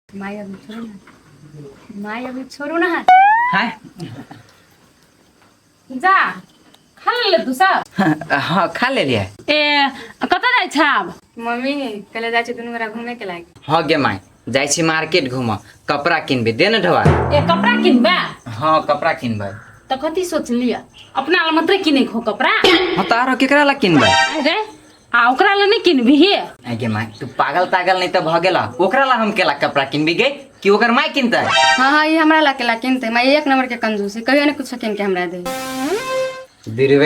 माय अभी छोड़ू ना, माय अभी छोड़ू ना हाथ। हाँ। जा, खा ले तू सब। हाँ, खा ले लिया। ए, कतऽ जाइ छै आब? मम्मी, कले जाइ छै दुनू गोरा घूमे के लागी। हाँ गे माय, जाइ छी मार्केट घूमऽ, कपड़ा किनबे, दे ने ढोआ। ए, कपड़ा किनबे? हाँ, कपड़ा किनबै। तऽ कथी सोचलियै? अपना लए मात्रे किनै हो कपड़ा? हाँ, तऽ आरो केकरा ला किनबै? अरे, आ ओकरा लए नहि किनबिही? आइ गे माय, तू पागल तागल नहीं तऽ भऽ गेला? ओकरा ला हम केला कपड़ा किनबी गे? कि ओकर माय किनतै? हाँ हाँ, ये हमरा ला केला किनते? मैं एक नंबर के कंजूस है, कहियो ने कुछ किन के हमरा दे। बीरू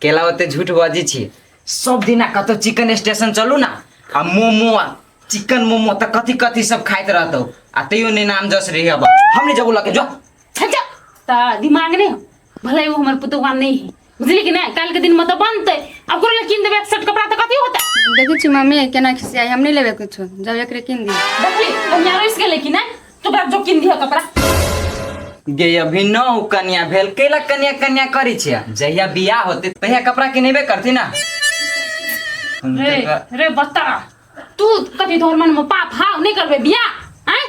केला ओते झूठ बजी छी? सब दिना कतौ चिकन स्टेशन चलू ना, आ मोमो आ चिकन मोमो तऽ कथी कथी सब खाइत रहतौ, आ तैयो नहीं नाम जस रही। अब हम नहीं जबू लके, जो। अच्छा, तऽ दिमाग नहि हो। भले वो हमर पुतौआ नहीं है, बुझली कि नहीं? काल्हि के दिन में तऽ बनतै। आ ओकरो लए कीन देबै एक सेट कपड़ा तऽ कथी होतै? देखै छी मम्मी केना खिसियाई, हम नहीं लेबै कुछो, जब एकरे किन दी। देखली, कनिया रुसि गेलै कि नहीं? तो ओकरा जो कीन दिह कपड़ा। गे, अभी न कन्या भेल, केला कन्या कन्या करै छियै? जहिया बियाह होते तहिया कपड़ा किनेबे करती ना। रे रे बता, तू कथी तोहर मन में पाप हाव? नहीं करबे बियाह? आय,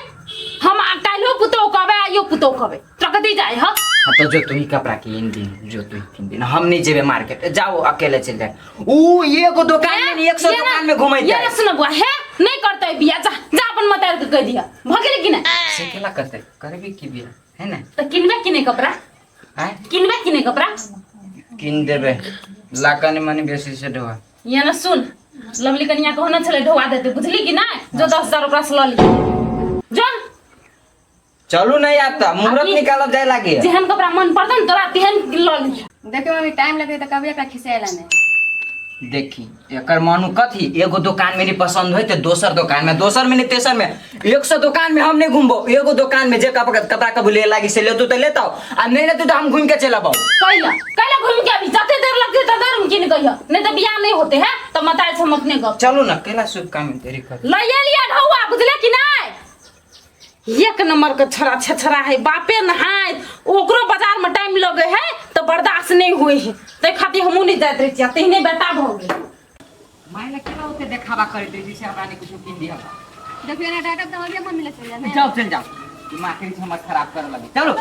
हम काल्हो पुतोह कहबै, आइयो पुतोह कहबै, तोरा कथी जाय ह? हाँ तो जो तू ही कपड़ा किन दिन, जो तू ही किन दिन, हम नहीं जेबे मार्केट। जाओ, अकेले चल जाए। ऊ एगो दुकान में नहीं, 100 ये ना- दुकान में घुमै ये ना सुन बुआ, हे, नहीं करते बियाह, जा जा, अपन मतार के कह दिया। भऽ गेलै कि नहीं? से केला करते? करबी की बियाह है ना? तऽ किनबे कि नहीं कपड़ा? आय? किनबे कि नहीं कपड़ा? किन देबे, ला कनी मनी बेसी से ढोआ। ये ना सुन, लवली कनिया कहना छलै ढोआ देते, बुझली कि नहीं? जो 10,000 ओकरा से लऽ ली, जो। चलू, नहीं आता मुहूर्त निकालब जाए लागे। जेहन कपड़ा मन पड़तौ ने तोरा, तेहन लऽ लिह। देखियो मम्मी, टाइम लगे तऽ कभी एकरा खिसियाला नहीं। देखी, एकर मनु कथी, एगो दुकान में नहीं पसंद होय ते दोसर दुकान में, दोसर में नहीं तेसर में, 100 दुकान में हम नहीं घूमबो। एगो दुकान में जे कपड़ा कपड़ा कबू ले लागी से लेतू तो लेतो, आ नहीं लेतू तो हम घूम के चल अबो। कैला कैला घूम के अभी? जते देर लगते तते देर हम किन कहियो, नहीं तो बियाह नहीं होते है तो मताए हम अपने गप। चलू ना, केला शुभ काम में देरी कर। लइए लिया ढौआ, बुझले कि नहीं? एक नंबर के छड़ा छछड़ा है, बापे नहाय ओकरो बाजार में टाइम लगे है तो बर्दाश्त नहीं हुए है, तै खातिर हमहूँ नहीं जाइत रहे छियै, तेहने बेटा भऽ गेल। माय ला केला ओते देखावा करैत रही से हमरा नहीं कुछो किन दिया? देखियो ना, डांटब तऽ अभी मम्मी लग चल जाए। जाओ, चल जाओ, दिमाग के हमर खराब करे लगी। चलो,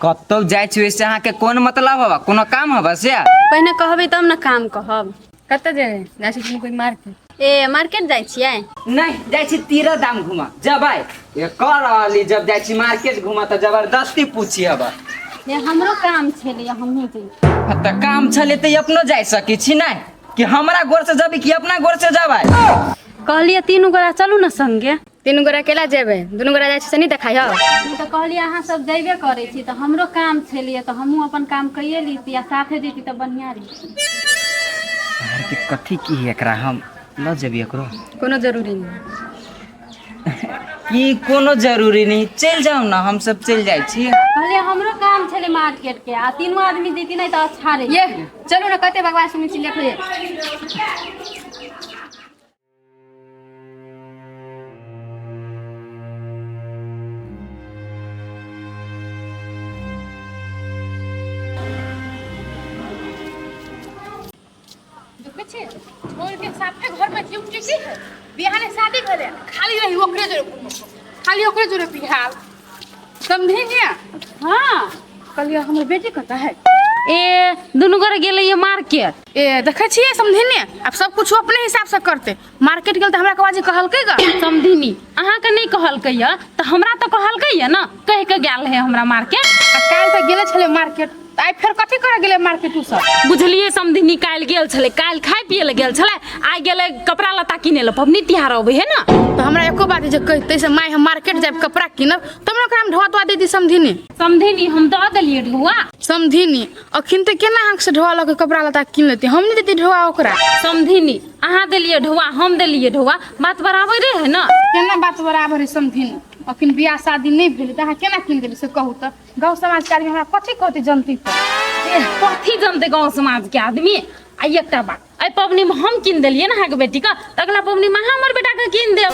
कतौ जाइ छी ओहिसे अहाँके कोन मतलब हवा? कोनो काम हवा से? पहिने कहबै तब ने काम कहब। कतऽ जेबै? जाइ छी दुनू कोइ मार्केट। ए, मार्केट जाइ छियै? नहीं, जाइ छी तीरथ धाम घूमऽ। जबै ये कर रहली, जब जाइ छी मार्केट घूमऽ तऽ जबरदस्ती पूछी हवा। ए, हमरो काम छलै, हमहूँ जइयै। हाँ, तऽ काम छलै तऽ अपनो जाइ सकै छी नहि? कि हमरा गोर से जबी कि अपना गोर से जबै? कहलियै तीनू गोरा चलू ने संगे। तीनू गोरा केला जेबै? दुनू गोरा जाइ छी से नहि देखाइ हौ? नहि तऽ कहलियै अहाँ सब जइबे करै छी तऽ हमरो काम छलियै, तऽ हमहूँ अपन काम कैये लैती आ साथे जैती तऽ बढ़िआँ रहितै। के कथी की है, एकरा हम लऽ जेबी एकरो। कोनो जरूरी नहि। की कोनो जरूरी नहीं? चलि जाउ ने, हम सब चलि जाइ छी। कहलियै हमरो काम छलै मार्केट के, आ तीनू आदमी जैती नहि तऽ अच्छा रहितै। ये चलू ने, कते बकवास सुनै छी, लेट होइए। देखै छी, छोड़ के साफे घर में जीव की है। बियाह ने शादी भेलै, खाली रही ओकरे जोरे घूमो, खाली ओकरे जोरे बिहार, समझी ने? हाँ। कहलियै हमर बेटी कतऽ है? ए, दुनू गोरे गेलै ये मार्केट। ए, देखै छियै समझी ने, आब सब कुछ अपने हिसाब से करते। मार्केट गेल तऽ हमरा कबाजी कहलकै गा? समधिनी, अहाँके नहि कहलकै यऽ तऽ हमरा तऽ कहलकै यऽ ने, कहि के गेल है हमरा मार्केट। आ काल्हि तऽ गेले छलै मार्केट, तऽ आइ फेर कथी करे गेलै मार्केट उ सब? बुझलियै समधिनी, काल्हि गेल छलै, काल्हि खाय पियै लए गेल छलै, आइ गेलै कपड़ा लत्ता किनै लए, पबनी तिहार अबै है ने। तऽ हमरा एको बात जे कहितै से माय हम मार्केट जायब कपड़ा कीनब, तब ने ओकरा हम ढोआ तोआ देती समधिनी। समधिनी, हम दऽ देलियै ढोआ। समधिनी, अखन तऽ केना अहाँके से ढोआ लऽ के कपड़ा लत्ता कीन लेतै? हम नहि देती ढोआ ओकरा। समधिनी, अहाँ देलियै ढोआ, हम देलियै ढोआ, बात बराबरे है ने? केना बात बराबर है समधिनी? अखन बियाह शादी नहि भेलै तऽ अहाँ केना कीन देली से कहू तऽ? गाँव समाज के आदमी हमरा कथी कहतै, जनती तऽ? एह, कथी जनतै गाँव समाज के आदमी? आ एकटा बात, एहि पबनीमे हम कीन देलियै ने अहाँके बेटीके, तऽ अगला पबनीमे अहाँ हमर बेटाके कीन देब।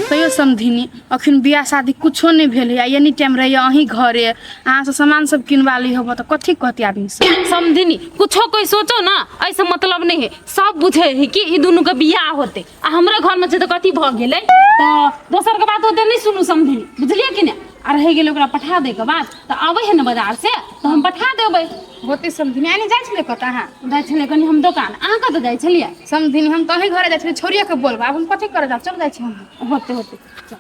तैयो समधिनी अखन बियाह शादी कुछो नहि भेल है, एनी टाइम रहैया अहीं घरे, अहाँ से सामान सब किनवा ली हब तऽ कथी कहती आदमी सब? समधिनी कुछो कोई सोचो ना, ऐसे मतलब नहीं है, सब बुझे है कि ई दुनू के बियाह होते आ हमरे घर में छै तऽ कथी भऽ गेलै, तऽ दोसर के बात होते नहीं सुनू समधिनी, बुझलियै कि नहि? आ रहि गेलै ओकरा पठा दै के बात, तऽ आबै है ने बाजार से तऽ हम पठा देबै। होते समधिनी, आइ नहि जाइ छलै कतऽ अहाँ? जाइ छलियै कनि हम दोकान, अहाँ कतऽ जाइ छलियै? समधिनी हम तऽ अहीं घरे जाइ छलियै, छोड़िए के बोलबै, आब हम कथी करे जाब, चल जाइ छी हम। होते होते चल।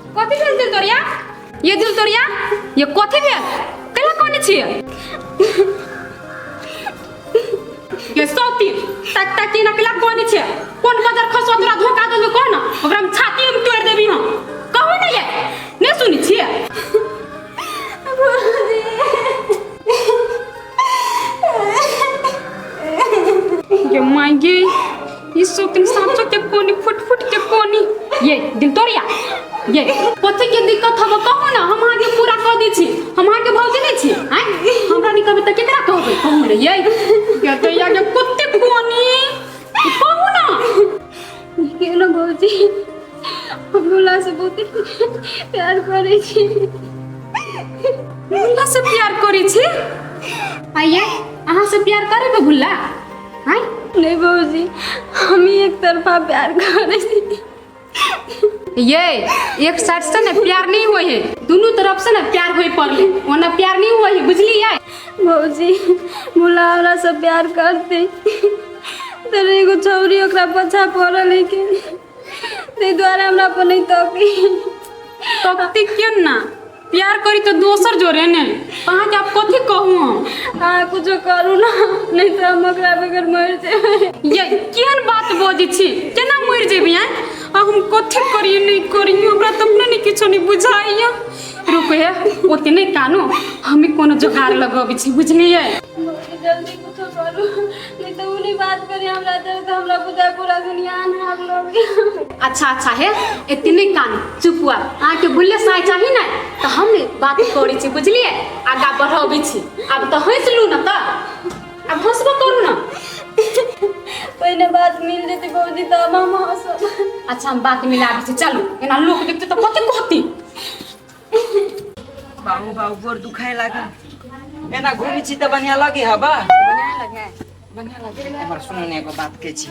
कथी भेल दिल तोरिया? ये दिल तोरिया, ये कथी भेल? केला कोने छियै ये सौती? तक तक की नकला कोने छियै? कोन बजर खसो तोरा धोखा देलको? कह ना, ओकरा हम छाती में तोड़ देबी। हम कहू ना, ये नहीं सुनी छियै? ये माय गे, ई सोतिन साँचो के कोनी फुट फुट के कोनी। ये दिल तोड़िया, ये कथी के दिक्कत हब कहू ना, हम अहाँके पूरा कऽ दै छी। हम अहाँके भौजी नहि छी? आँय, हमरा नहि कहबै तऽ केकरा कहबै? कहू ने ये, ये तो या के कुत्ते कोनी, कहू ना। देखियौ ने भौजी, हम भोला से बहुत प्यार करै छी। भुल्ला से प्यार करै छी? आइए, अहाँ से प्यार करे भुल्ला? आँय नहीं भौजी, हम ही एक तरफा प्यार करै छी। ये एक साइड से ने प्यार नहीं हुए है, दोनों तरफ से ने प्यार होए पड़ले, ओना प्यार नहीं हुए है, बुझलियै? भौजी, भोला हमरा से प्यार करते तर एगो छौरी ओकरा पाछा पड़ल है के ताहि दुआरे हमरा पर नहीं तकी। तकती क्यों ना? प्यार करी तो दोसर जोरे ने। अहाँके आब कथी कहू हम? अहाँ कुछो करू ना, नहीं तऽ हम ओकरा बगैर मरि जेबै। ये केहन बात बजै छी? केना मरि जेबै? आँय, आ हम कथी करियै नहि करियै, हमरा तऽ अपने नहि किछो नहि बुझाइया। रुकू हे, ओते नहि कानू, हमे कोनो जोगाड़ लगबै छी, बुझलियै? भौजी जल्दी कुछो करू, नहीं तऽ उ नहीं बात करी हमरा जल्दी, तऽ हमरा बुझाय पूरा दुनिया अन्हार लगे। अच्छा अच्छा, हे एते नहि कानू, चुप हुआ। अहाँके भुल्ले साय चाही ने तऽ हम ने बात करै छी, बुझलियै? आगाँ बढ़ाबै छी। आब तऽ हँसि लू ने, तऽ आब हँसबो करू ने। पहिने बात मिल जेतै भौजी तब हम हँसब। अच्छा, हम बात मिलाबै छी, चलू। एना लोक देखतै तऽ कथी कहती? बाबू बाबू, गोर दुखाए लागल। एना घूमी छी तऽ बढ़िया लगे हबा, बढ़िया लगे। एमहर सुनू ने, एगो बात के छी,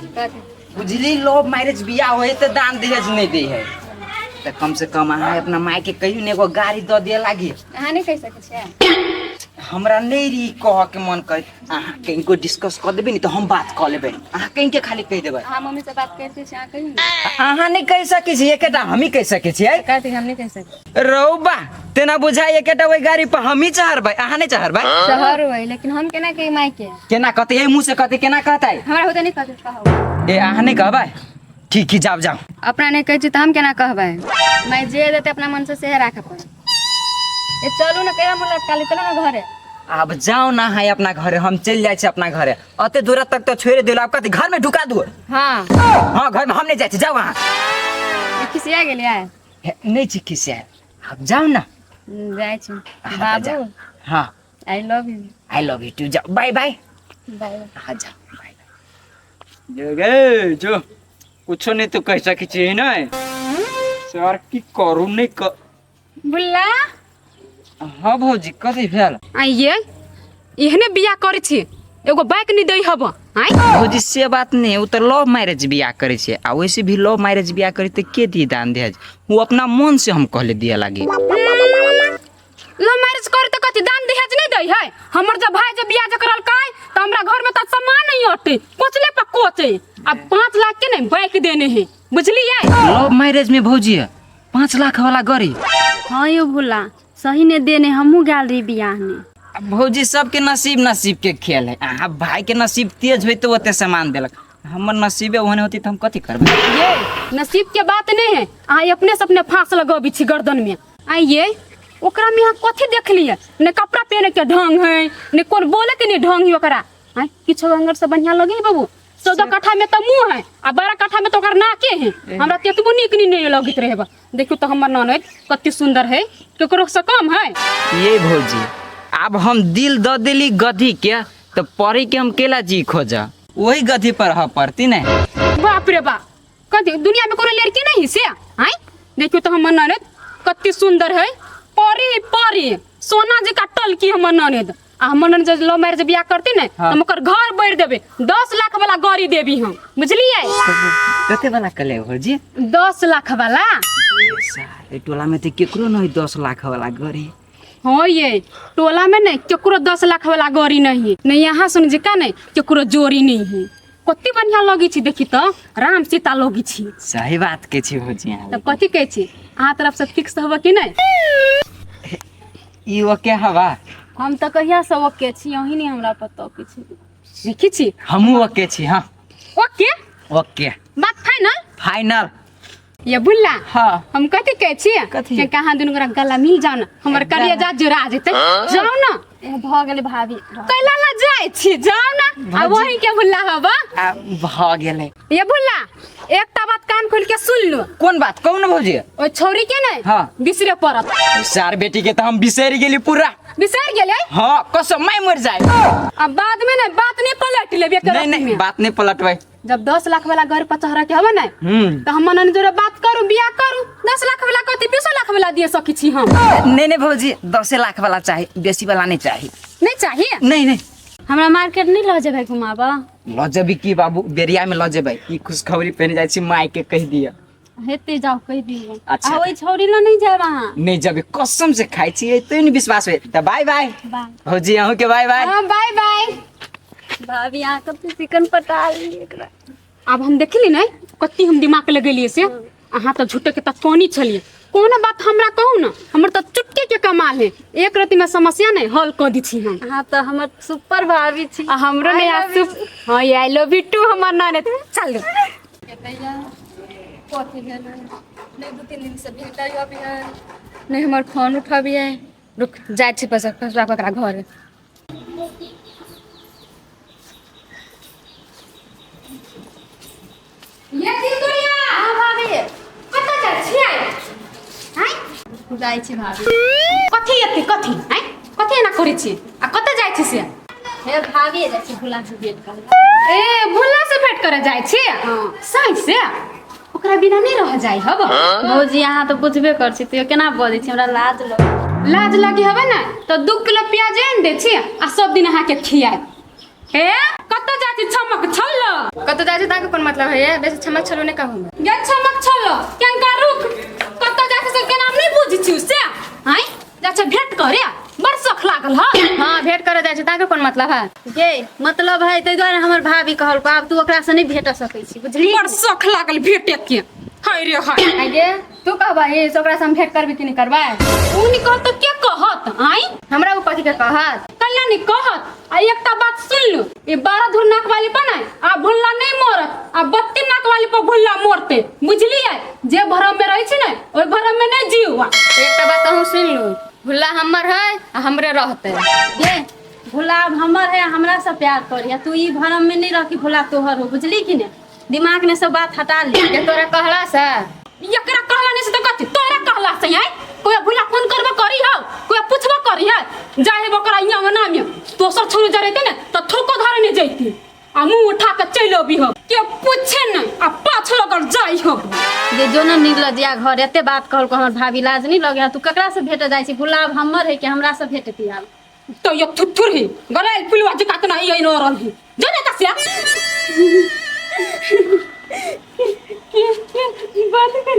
बुझली? लव मैरिज बियाह होए तऽ दान दहेज नहीं दे है, तऽ कम से कम अहाँ अपना माय के कहियो ने एगो गाड़ी दऽ दिए लागी। अहाँ नहि कहि सकै छियै? हमरा नहीं रही कह के मन कर, अहाँ कहीं डिस्कस कऽ देबै ने तऽ हम बात कऽ लेबै। अहाँ कहीं के खाली कहि देबै। अहाँ मम्मी से बात करिते छी, अहाँ कहियौ ने। अहाँ नहीं कहि सकै छी, एकेटा हमही कहि सकै छियै। कहती हम नहि कहि सकै। रौबा, तेना बुझाइ एकेटा ओहि गाड़ी पर हमही चढ़बै, अहाँ नहीं चढ़बै? चढ़बै, लेकिन हम केना कही माय के? केना कहतै? एहि मुँह से कहतै? केना कहतै? हमरा होते नहि कहतै, कहू। ए, अहाँ नहीं कहबै? ठीक है, जाओ जाओ। अपना नहि कहै छी तऽ हम केना कहबै? माय जे देतै अपना मन से सेहे राखऽ पड़त। ए चलू ने, कहिया मुलाकात काल्हि, चलू ने घरे। आब जाओ ना है अपना घरे, हम चल जाइ छी अपना घरे। अते दूर तक तो छोड़ि देलु, आब कथी घर में ढुका दू? हाँ। हाँ, घर में हम नहीं जाइ छी, जाओ अहाँ। खिसिया गेलियै? हे, नहीं छी खिसिया, आब जाओ ना। जाइ छी। हाँ, तऽ बाबू। जाओ। हाँ। I love you. I love you too. जाओ, बाय बाय। बाय। हाँ, जाओ, बाय बाय। गे जो कुछो नहीं तो कह सकै छी ने सर, की करू नहीं कर। बुल्ला। हाँ भौजी, कथी भेल? आइए, एहने बियाह करै छी, एगो बाइक नहीं दै हब? आँय। भौजी, से बात नहीं, ओ तऽ लव मैरिज बियाह करै छै, आ वैसे भी लव मैरिज बियाह करी तऽ के दी दान दहेज? वो अपना मन से हम कहले दिए लागी। लव मैरिज करे तऽ कथी दान दहेज नहीं दै है? हमर जब भाई जब बियाह जे करलकै तऽ हमरा घर में तऽ सामान नहीं अटे, कोचले पर कोचे। अब 5 लाख के नहीं बाइक देने है, बुझलियै? लव मैरिज में भौजी 5 लाख वाला गाड़ी? हाँ यौ भोला, सही ने देने, हमहूँ गेल रही बियाह ने। अब भौजी, सबके नसीब नसीब के खेल है। अहाँ भाई के नसीब तेज होई तो ओते सामान देलक, हमर नसीबे ओहन होती तऽ हम कथी करबै? ये नसीब के बात नहीं है, अहाँ अपने से अपने फांस लगबी छी गर्दन में। आइए, ओकरा में अहाँ कथी देखलियै? ने कपड़ा पहने के ढंग है, ने कोन बोले के नहीं ढंग है ओकरा। आँय, किछो अंगर से बढ़िया लगे है बाबू? 14 कट्ठा में तो मुंह है आ 12 कट्ठा में तो ओकर नाके है। हमरा तेतबो नीक नी नहीं लगैत रहे बा। देखियो तो हमर ननद कते सुंदर है, केकरो से कम है? ये भौजी आब हम दिल द देली गधी के तो परी के हम केला जी खोजा वही गधी पर ह पड़ती ने। बाप रे बाप, कथी दुनिया में कोनो लड़की नहीं से आय? देखियो तो हमर ननद कते सुंदर है, परी परी सोना जका टलकी हमर ननद। आ हमर ननद जे लव मैरिज बियाह करती ने हाँ। हम ओकर घर बढ़ देबे, 10 लाख वाला गाड़ी देबी हम, बुझलिए? कते वाला कले भौजी? 10 लाख वाला। सारे टोला में तो केकरो नहीं 10 लाख वाला गाड़ी। हाँ ये टोला में नहीं केकरो 10 लाख वाला गाड़ी नहीं है, नहीं यहाँ सुन जिका नहीं केकरो जोड़ी नहीं है। कते बढ़िया लगी छी देखी तो, राम सीता लगी छी। सही बात के छी भौजी अहाँ। तब कथी कहै छी, अहाँ तरफ से फिक्स होबे कि नहीं? ई ओके हवा? हम तऽ कहिया से ओके छी, अहीं नहीं हमरा पता किछु। देखी छी हमहूँ ओके छी। हाँ ओके ओके बात फाइनल? फाइनल। ये बुल्ला हाँ हम कथी कहै छी कथी? कि कहाँ दुनू गोरा गला मिल जाओ ना, हमर करिया जुड़ा जेतै, जाओ ना। ए, भऽ गेलै भाभी। कैला ला जाइ छी, जाओ ना। आ भौजी। वही के बुल्ला हवा आ भऽ गेलै। ये बुल्ला एकटा बात कान खोल के सुन लो। कोन बात कहू ना भौजी? ओइ छौरी के नै हाँ। बिसरे पड़त। सार बेटी के तो हम बिसरि गेली पूरा। बिसरि गेलै? हाँ कसम मैं मर जाए। अब बाद में नै बात नै पलट लेबे एकर नहीं नहीं में। बात नहीं पलटबै। जब 10 लाख वाला घर पर चढ़ा के हवे नै तो हम मनन जोरे बात करू, बियाह करू। 10 लाख वाला कथी 20 लाख वाला दिए सकी छी हम। नहीं नहीं भौजी 10 लाख वाला चाही, बेसी वाला नहीं चाही। नहीं चाहिए? नहीं नहीं। हमरा मार्केट नहीं लऽ जेबै घुमाबऽ? लऽ जेबी की बाबू, बेरिया में लऽ जेबै। ई खुशखबरी पहिने जाइ छी माय के कहि दिअ। हेतै जाउ कहि दियौ। अच्छा। आ ओहि छौरी लऽ नहीं जायब अहाँ? नहीं जेबै कसम से खाइ छी, तैं नहीं विश्वास होय। तऽ बाय बाय बाय भौजी, अहूँ के बाय बाय। हाँ बाय बाय। भाभी अहाँ कते चिकन पटा लेलियै एकरा। आब हम देखली नहीं कत्ती हम दिमाग लगेलियै से, अहाँ तऽ झूठे के तत्कानी छलियै। कोनो बात हमरा कहू ना, हमर तऽ चुटकी के कमाल है, एक रति में समस्या नहीं हल कऽ दै छी हम। अहाँ तऽ हमर सुपर भाभी छी। आ हमरो नहीं I love you. हाँ I love you two हमर नाने। चल कथी भेल नहीं 2-3 दिन से भेटै अभी नहीं हमर फोन उठबियै। रुक जाइ छी पैसा पैसा ओकरा घर। ये दिलदुरिया। हाँ भाभी। कतऽ जाइ छियै? आँय? जाइ छी भाभी। कथी एते कथी आँय कथी एना करै छियै आ कतऽ जाइ छी से? हे भाभी जाइ छी भुला से भेंट करे। ए भुल्ला से भेंट करे जाइ छी? सही से ओकरा बिना नहीं रह जाइ हब। भौजी अहाँ तऽ बुझबे कर छी, तैयो केना बजै छी, हमरा लाज लगे। लाज लगी हबे ने तऽ 2 किलो प्याज आनि दै छी आ सब दिन अहाँके खियाएब। हे कतऽ जाइ छी छमक छल्लो? कतऽ जाइ छी ताके कोन मतलब है, बेसी छमक छल्लो नहि कहू। गे छमक छल्लो केनका रुक, कतऽ जाइ छी से केना हम नहि बुझै छी से? आँय जाइ छै भेंट करे, बड़ शौख लागल ह। हाँ भेंट करे जाइ छी ताके कोन मतलब है? गे मतलब है ताहि दुआरे हमर भाभी कहलको आब तू ओकरा से नहीं भेट सकै छी, बुझली? बड़ शौख लागल भेटे के। हाय रे हाय। आइ गे तू कहबही से ओकरा से हम भेंट करबी कि नहीं करबै? उ नहीं कहत तऽ के कहत? आँय हमरा उ कथी के कहत? कल्ला नहीं कहत। आ एकटा बात सुन लो, ये 12 धुर नाक वाली पर नहीं आ भुल्ला नहीं मरत, आ 32 नाक वाली पर भुल्ला मरते, बुझलियै? जे भरम में रहै छी ने ओहि भरम में नहीं जीवा। एकटा बात अहूँ सुन लू, भुल्ला हमर है आ हमरे रहते। गे भुल्ला अब हमर है, हमरा से प्यार करिया, तू ई भरम में नहीं रह कि भुल्ला तोहर हो, बुझली कि नहीं? दिमाग ने सब बात हटा ले। के तोरा कहला से? एकरा कहला नहीं से तो कथी तोरा कहला से? आँय कोई भुल्ला फोन करबो करी हो, कोई पूछबो करी है, जाए हे ओकरा अंगना में दोसर छोड़ जा रहते ने तो थोको धरे नहीं जैती आ मुंह उठा के चलि अबी हो, के पूछे नहीं आ पाछ लगल जाई हो। जे जो न निर्लज्जिया घर एते बात कहलको हमर भाभी, लाज नहीं लगे? तू ककरा से भेट जाइ छी? भुल्ला अब हमर है कि हमरा से भेटती आब? तो ये थुथुर ही गलाल पुलवा जका तना ई न रहल ही जो ने तसिया बात कर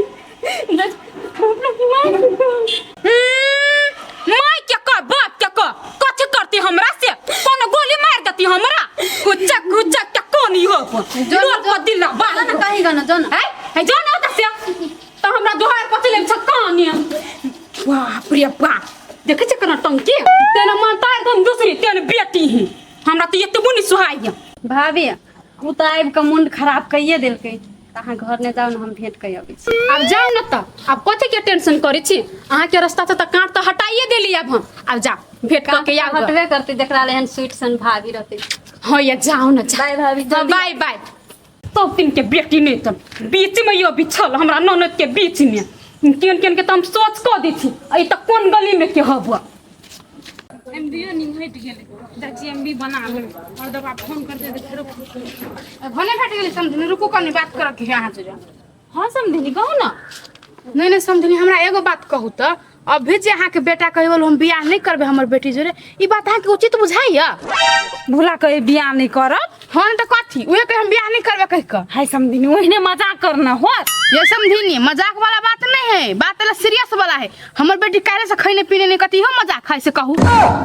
माय के कह बाप के कह कथी करती हमरा से? कोनो गोली मार देती हमरा कुच्चा कुच्चा के कोन हो जो लोर पर दिल बाल जो न कहीं गनो जो न है है जो न तसिया तो हमरा दोहार पति लेम छ कान। बाप रे बाप देखे छै केना टंकी तेना मानता एकदम दूसरी तेन बेटी ही हमरा तो एते बुनी सुहाइ। भाभी उ तऽ आबि कऽ मुंड खराब कइए देलकै, तऽ अहाँ घर नहि जाउ ने, हम भेंट कऽ अबै छी। आब जाउ ने तऽ आब कथी के टेंशन करै छी? अहाँके रास्ता से तऽ काँट तऽ हटाइए देली, आब हम आब जा भेंट कऽ के आब हटबे करतै जकरा लए एहन स्वीट सन भाभी रहतै। हाँ या जाओ ना बाय भाभी हाँ, जल्दी बाय बाय। सब दिन के बेटी नहीं तन बीच में यो बिछल हमरा ननद के बीच में केन केन के तो हम सोच कऽ दै छी अइ तऽ कोन गली में के हब। एमबीओ नहीं हटि गेलै, जाइ छी एमबी बना लेबै और दबा फोन कर दे फेरो। भने भेट गेलै समधिनी, रुकू कनी, बात करऽ के है अहाँ से। हाँ समधिनी, कहू ना। नहीं नहीं समधिनी, हमरा एगो बात कहू तऽ अभी जे अहाँके बेटा कहि हम बियाह नहीं करबै हमर बेटी जोरे, ई बात अहाँके उचित बुझाइया? भुला कहे बियाह नहीं करब? हाँ तऽ कथी उहे कहे हम बियाह नहीं करबै कहि कऽ। हाय समधिनी, ओहिने मजाक करना होत। ये समधिनी मजाक वाला बात नहीं है, बात ला सीरियस वाला है। हमर बेटी काहे से खैने पीने नहीं कथी हो मजाक है से कहू।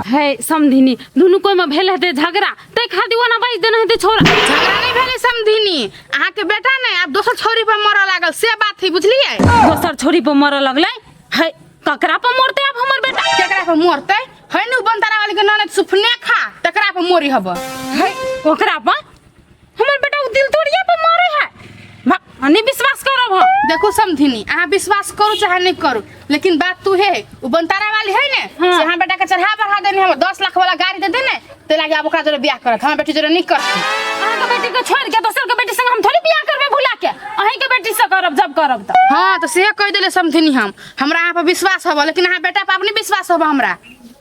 है समधिनी, दुनू कोई में भेल हेतै झगड़ा तै खातिर ओना बाजि देने हेतै छोरा। झगड़ा नहीं भेलै समधिनी, अहाँके बेटा नहीं आब दोसर छोरी पर मरऽ लागल से बात है, बुझलियै? दोसर छोरी पर मरऽ लगलै? है ककरा पर मरतै आब हमर बेटा? केकरा पर मरतै? है नु बनतारा वाली के ननद सुफने खा, तकरा पर मोरी हब। है ओकरा पर हमर बेटा उ दिल तोड़िया पर मरे है। नहीं विश्वास करब हम। देखो समधिनी, अहाँ विश्वास करू चाहे नहीं करू, लेकिन बात तू है उ बनतारा वाली है ने। हाँ। से हम बेटा के चढ़ा बढ़ा देने, हम 10 लाख वाला गाड़ी दे देने ते लागे आब ओकरा जोरे बियाह करत, हमर बेटी जोरे नहीं करत। अहाँ के बेटी के छोड़ के दोसर के बेटी संग हम थोड़ी बियाह करबे भुला के, अहीं के बेटी से करब जब करब त। हाँ तो से कह देले समधिनी, हम हमरा अहाँ पर विश्वास हब, लेकिन अहाँ बेटा पर अपने विश्वास हब हमरा।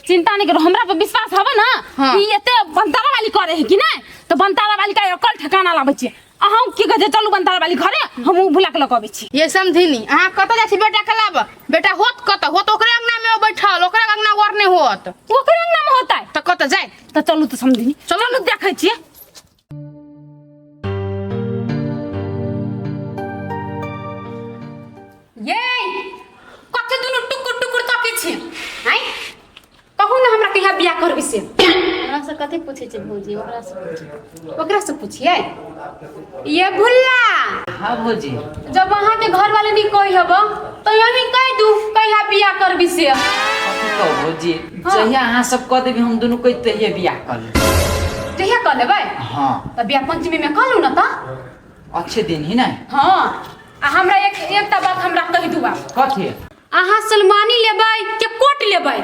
चिंता नहीं करो, हमरा पर विश्वास हब ना। हाँ। ई एते बनतारा वाली करे है कि नहीं तो बनतारा वाली का अकल ठिकाना लाबै छी। अहाँ की कहै छै चलू बनतारा वाली घरे, हमहूँ भुला के लऽ के अबै छी। ये समधिनी, अहाँ कतऽ जाइ छी बेटा के लाब? बेटा होत कतऽ? होत ओकरे अंगना में बैठल, ओकरे अंगना और नहीं होत। ओकरे अंगना में होतै तऽ कतऽ जाय? तऽ चलू तऽ समधिनी, चलू देखै छियै। ये कथी दुनू टुकुर टुकुर तकै छी? आँय कहू ना हमरा कहिया बियाह करबी से। हमरा से कथी पूछै छै भौजी? ओकरा से पूछियै। ओकरा से पूछियै? ये भुल्ला। हाँ भौजी। जब अहाँ के घर वाले नहीं कही हब तो यही कह दू कहिया बियाह करबी से। कथी कहू भौजी? हाँ। जहिया अहाँ सब कह देबी हम दुनू कोई तहिया बियाह कर लेबै। जहिया कह लेबै? हाँ। तऽ बियाह पंचमी में कऽ लू ना तऽ। अच्छे दिन ही ना। हाँ आ हमरा एक एकटा बात हमरा कहि दू आब। कथी? अहाँ सलमानी लेबै के कोट लेबै?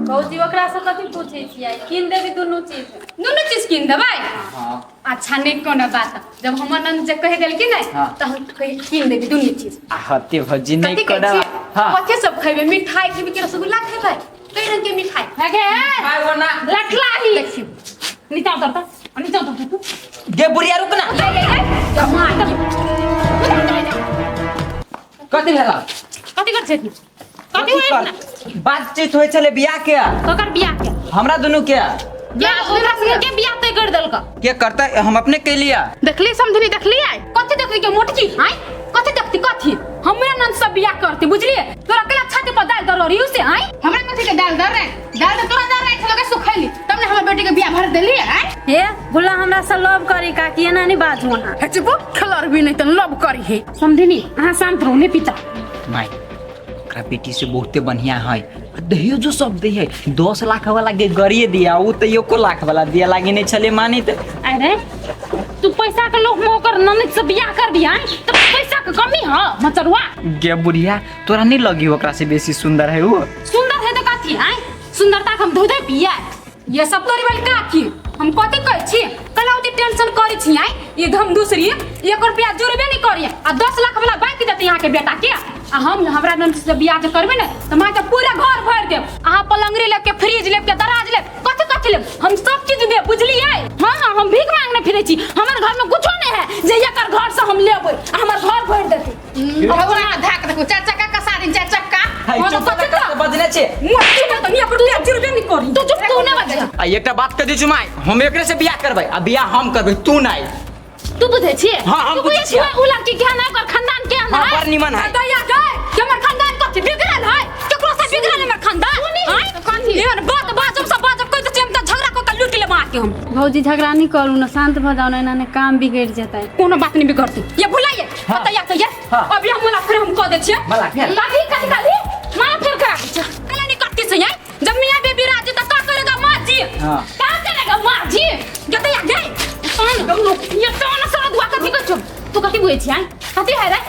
भौजी ओकरा से कथी पूछै छियै? कीन देबी दुनू चीज। दुनू चीज कीन देबै? हाँ। अच्छा नहीं कोनो बात, जब हमर नंद जे कहि देलखिन ने हाँ। तऽ हम कीन देबी दुनू चीज। हते भौजी नहीं कथी कहै कोना। छियै? हाँ। कथी सब खैबै? मिठाई खैबै कि रसगुल्ला खैबै? कई रंग के मिठाई। हे खाय वो ना। लटलाही। देखियौ। नीचा उतर त, नीचा उतर तू। गे बुढ़िया रुक ना। कथी भेल? कथी कर छै तू? कथी होय ना? बातचीत होय छले बियाह के। ककर बियाह के? हमरा दुनू के। या ओकरा संगे के बियाह तय कर देलक? के करतै? हम अपने के लिया। देखली समधिनी, देखली आइ? कथी देखली के मोटकी? आइ कथी देखती? कथी हमरा नंद सब बियाह करते बुझलिए? तोरा कला छाती पर दाल दर रही से आइ? हमरा कथी के दाल दर रे? दाल त तोरा दर रहे छलो के सुखैली तब ने हमर बेटी के बियाह भर देली आइ? हे भुला हमरा से लव करी काकी, एना नहीं बाजू अहाँ। हे चुप, खलर भी नहीं त लव करी हे। समधिनी अहाँ शांत रहू, नहीं पिता। माय ओकरा बेटी से बहुते बढ़िया है, दहेजो सब दे है, 10 लाख वाला के गड़िए दिया, उ तो 1 लाख वाला दिया लागे नहीं छले मानी त। अरे तू पैसा के लोभ में ओकर ननद से बियाह कर दिया त पैसा के कमी ह मचरुआ। गे बुढ़िया तोरा नहीं लगी ओकरा से बेसी सुंदर है वो? सुंदर है त कथी? आय सुंदरता के हम धो धो पिया। ये सब तोरी वाली काकी हम कथी कहै छी? कला ओते टेंशन करै छी आय, ये हम दूसरी 1 रुपया जोड़बे नहीं करी आ 10 लाख वाला बाइक देते यहाँ के बेटा के। आ हम हमरा ननद से बियाह जे करबे ने त मां के पूरा घर भर देब। अहाँ पलंगरी लेब के फ्रिज लेब के दराज लेब कथी कथी लेब हम सब चीज देब बुझलियै? हाँ हाँ हम भीख मांगने फिरै छी, हमर घर में कुछो नहीं है जे एकर घर से हम लेबै आ हमर घर भर देतै। भगवान धाक देखो चार चक्का कसा दिन चार चक्का। हाय हाँ, चुप तो कथी कत बजने छे? मोटी में त 1 रुपया जोड़बे नहीं करी। तू चुप, तू नहीं बज। आ एकटा बात कह दै छी my, हम एकरे से बियाह करबै आ बियाह हम करबै तू नहीं। तू बुझै छी? हाँ, हम तू बुझै बुझै छियै। छी उ लड़की केहन है, ओकर खानदान केहन हाँ, है? बड़ निमन है। दैया गए कि हमर खानदान कथी बिगड़ल है? केकरो से बिगड़ल हमर खानदान? आँय? एहन बात बाजब सब बाजब कहि दै छी हम त झगड़ा कऽ के लूटि लेब अहाँके हम। भौजी झगड़ा नहीं करू ना, शांत भऽ जाउ ना, एना ने काम बिगड़ जेतै। कोनो बात नहीं बिगड़तै। ये भुलाइए हाँ। बताइए तो ये हाँ। अभी हम मला फिर हम कह दै छियै। मला फेर। कथी कथी कथी माया फेर करा दै छियै। कला नहीं करती से यार, जब मियां बेबी राजी त का करेगा माँ जी? हाँ। का करेगा माँ जी? जतैया गए ये तो ना सारा दुआ कथी कहै छौ? तू कथी बुझै छियै? कथी है रे?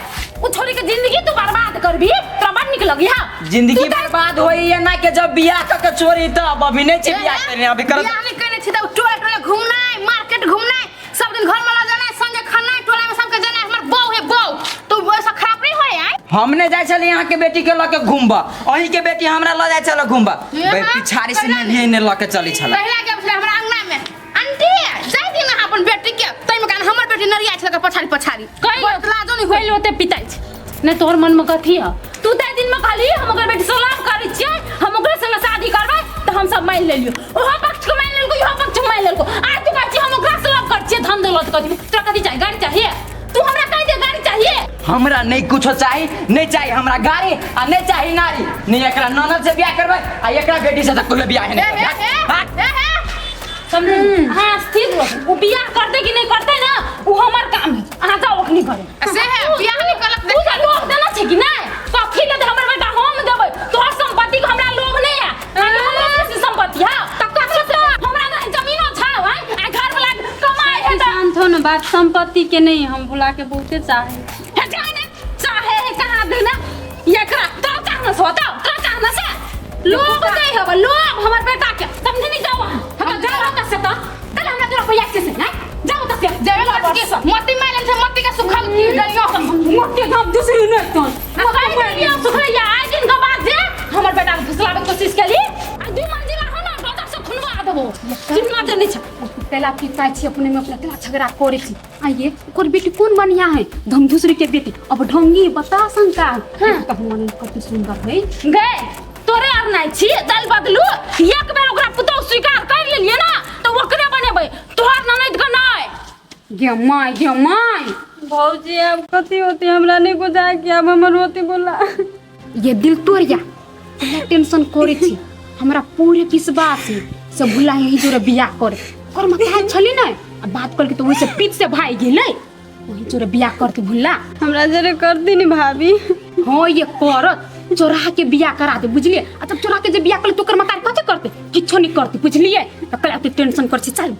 उ छोरी के जिंदगी तू बर्बाद करबी तोरा बड़ नीक लगी। हां जिंदगी बर्बाद होई या ना के जब बियाह क के छोरी तब अभी नहीं छै बियाह करने अभी करत बियाह नहीं करने छी तऽ टोला टोला घूमनाइ मार्केट घूमनाइ सब दिन घर में लऽ जेनाइ संगे खानाइ टोला में सबके जेनाइ हमर बहू है बहू तो वैसा खराब नहीं होय आय हम नहीं जाए छली यहाँ के बेटी के लके घूमबा अहीं के बेटी हमरा ल जाए छल घूमबा हे बे हाँ, पिछाड़ी से पहिला नहीं ने लके चली छल पहिला के छलै हमरा अंगना में आंटी जाय दिन अहाँ अपन बेटी के तै में कान हमर बेटी नरिया छलै पछाड़ी पछाड़ी बतला जो नहीं होय कैल ओते पिताइ छै नहि तोहर मनमे कथी है तू ताहि दिनमे कहली हम ओकर बेटी से लव करै छियै हम ओकरे संगे शादी करबै तऽ हम सब मानि लेलियो ओहो पक्ष के मानि लेलको इहो पक्ष के मानि लेलको आइ तू कहै छी हम ओकरा से लव करै छियै धन दौलत कथी तोरा कथी चाही गाड़ी चाहिए तू हमरा कहि दे गाड़ी चाहिए हमरा नहीं कुछो चाही नहीं चाही हमरा गाड़ी आ नहीं चाही नारी नहीं एकरा ननद से बियाह करबै आ एकरा बेटी से त कहियो बियाह नहीं ए करबै ए भाग। ए ए समझे हाँ स्थिर रहो वो बियाह करते कि नहीं करते ना वो हमर काम है अहाँ जाओ अखनी करे से है बियाह नहीं करलक तू तऽ लोभ देना छै कि नहीं कथी ले हमर बेटा हम देबै तोहर संपत्ति के हमरा लोभ नहीं है खाली हमरा बेसी संपत्ति है तऽ कथी से हमरा नहीं जमीनो छै हैं आ घर वाला कमाई है तऽ शांत हो ना बात संपत्ति के नहीं हम भुला के बहुते चाहे छी। हे जाने चाहे है कहाँ देना एकरा तो चाहना से होता तो चाहना से लोभ नहीं हब लोभ हमर बेटा के समझे नहीं जाओ हम जाओ त से त तले हमरा तोरा भैया के से हैं जाओ त से जेबे कर के मोती माइलन से मोती के सुखल की डरियो मोती हम दूसरी नहीं तो मकई डरियो सुखैया आइ दिन के बाद जे हमर बेटा के फुसलावे के कोशिश केली आ दू मंजिला हो ना बाजार से खुनवा देबो चिन्ह जे नहीं छै तेला पिता छी अपने में अपना तेला झगड़ा करे छी आइए ओकर बेटी कोन बढ़िया है धमधुसरी के बेटी अब ढंगी बता शंका हाँ तब मन कति सुंदर है गए तोरे आर नहीं छी दल बदलू एक बेर ओकरा पुतोह स्वीकार कर लेलिए ना तो ओकरे बनेबै तोहर ननद के नहीं गे माय गे माय भौजी अब कथी होती हमरा नहीं बुझाय कि अब हमर होती बोला ये दिल तोड़िया हमरा टेंशन करे छी हमरा पूरे विश्वास है सब भुला यही जोरे बियाह करे कर मत छली नहीं आ बात करके तो वही से पीठ से भाग गेलै वही जोरे बियाह करके भुला हमरा जरे कर दी नी भाभी हाँ ये करत चोरा के बियाह करा दे बुझलिए आ तब चोरा के जे बियाह कर तो ओकर मतार कथी करते किछो नहीं करते बुझलिए त कल एते टेंशन कर छी चल